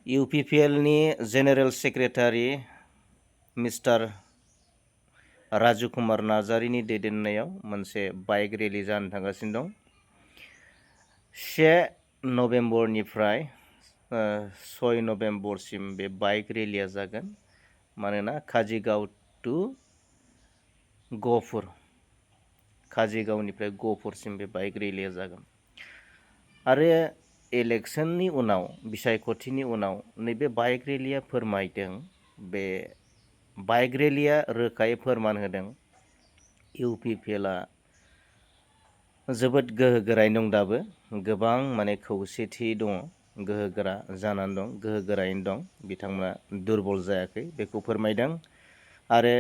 इउपिपिएलनि general secretary mister Raju Kumar नार्जारिनि दैदेननायाव मोनसे बाइक रेलि जानो थांगासिनो दं। 1 नभेम्बरनिफ्राय 6 नभेम्बरसिम बे बाइक रेलिया जागोन। मानोना काजिगाव टु गहपुर, काजिगावनिफ्राय गहपुरसिम बे बाइक रेलिया जागोन। आरो इलेक्सननि उनाव, बिसायख'थिनि उनाव नैबे बाइक रेलिया फोरमायदों, बे बाइक रेलिया रोखायै फोरमान होदों इउपिपिएलआ जोबोद गोहोगोरायै दं, दाबो गोबां माने खौसेथि दङ, गोहोगोरा जानानै दं, गोहोगोरायैनो दं, बिथांमोना दुरबल जायाखै, बेखौ फोरमायदों। आरो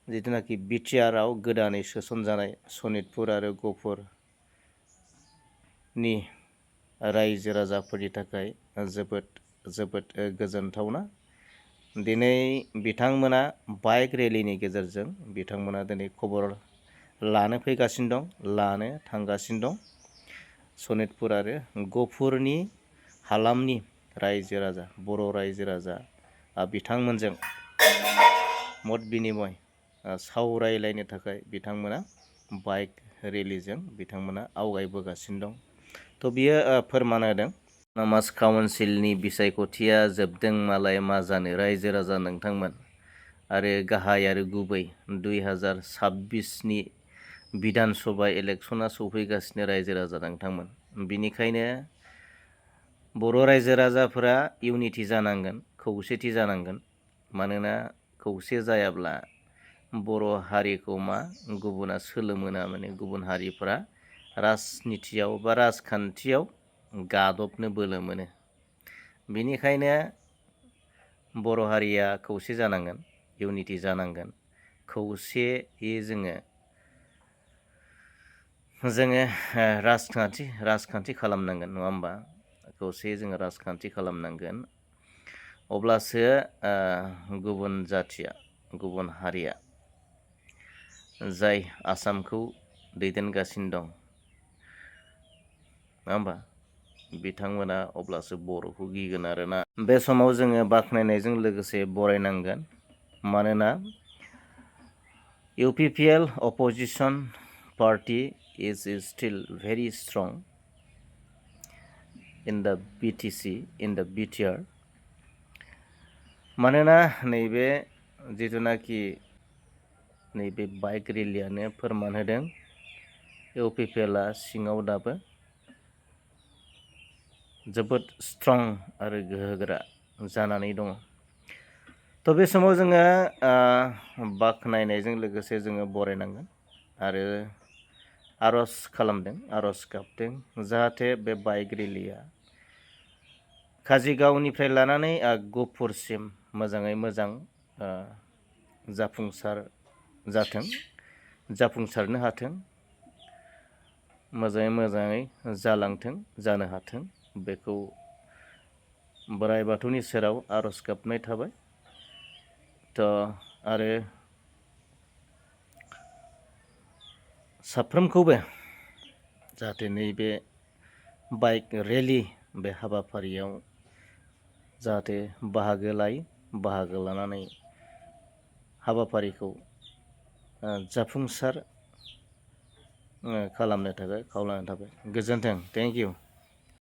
जिथुनाखि बिटिआरआव गोदानै सोसनजानाय सनितपुर आरो गहपुरनि रायजो राजाफोरनि थाखाय जोबोद गोजोनथावना। दिनै बिथांमोना बाइक रेलिनि गेजेरजों बिथांमोना दिनै खबर लानो फैगासिनो दं, लानो थांगासिनो दं। सनितपुर आरो गहपुरनि हालामनि रायजो राजा, बर' रायजो राजा बिथांमोनजों मत बिनिमय सावरायलायनो थाखाय बिथांमोना बाइक रेलिजों बिथांमोना आवगायबोगासिनो दं। थ' बियो फोरमान होदों अट'नमास काउन्सिलनि बिसायख'थिया जोबदों, मालाय मा जानो रायजो राजा नोंथांमोन। आरो गाहाय आरो गुबै 2026नि बिधान सभा इलेक्सना सफैगासिनो, रायजो राजा नोंथांमोन। बिनिखायनो बर' रायजो राजाफोरा इउनिटि जानांगोन, खौसेथि जानांगोन। मानोना खौसे जायाब्ला बर' हारिखौ गुबुना सोलो मोना, माने गुबुन हारिफोरा राजनितियाव बा राजखान्थियाव गादबनो बोलो मोनो। बिनिखायनो बर' हारिया खौसे जानांगोन, इउनिटि जानांगोन, खौसेयै जोङो राजखान्थि खालामनांगोन, नङा होमबा? खौसेयै जोङो राजखान्थि खालामनांगोन। अब्लासो गुबुन जाथिया, गुबुन हारिया जाय आसामखौ दैदेनगासिनो दं, नङा होमबा, बिथांमोना अब्लासो बर'खौ गिगोन आरोना। बे समाव जोङो बाख्नायनायजों लोगोसे बरायनांगोन। मानोना UPPL opposition party is still very strong in the BTC, in the BTR. मानोना नैबे जिथुनाखि नैबे बाइक रेलियानो फोरमान होदों इउपिपिएलआ सिङाव दाबो जोबोद स्ट्रं आरो गोहोगोरा जानानै दङ। थ' बे समाव जोङो बाख्नायनायजों लोगोसे जोङो बरायनांगोन आरो आर'ज खालामदों, आर'ज गाबदों, जाहाथे बे बाइक रेलिया काजिगावनिफ्राय लानानै गहपुरसिम मोजाङै मोजां जाफुंसारनो हाथों, मोजाङै जालांथों, जानो हाथों। बेखौ बोराइ बाथौनि सेराव आर'ज गाबनाय थाबाय। थ' आरो साफ्रोमखौबो जाहाथे नैबे बाइक रेलि बे हाबाफारियाव जाहाथे बाहागो लानानै हाबाफारिखौ जाफुंसार खालामनो थाखाय खावलायनाय थाबाय। गोजोन्थों। Thank you.